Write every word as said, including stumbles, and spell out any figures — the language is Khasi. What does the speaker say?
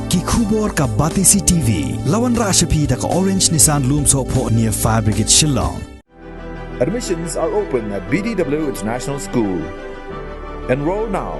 Ki khubor ka Batesi T V. La wanrah sha phi da ka Orange Nissan Lumsohphoh near Fire Brigade Shillong. Admissions are open at B D W International School. Enroll now.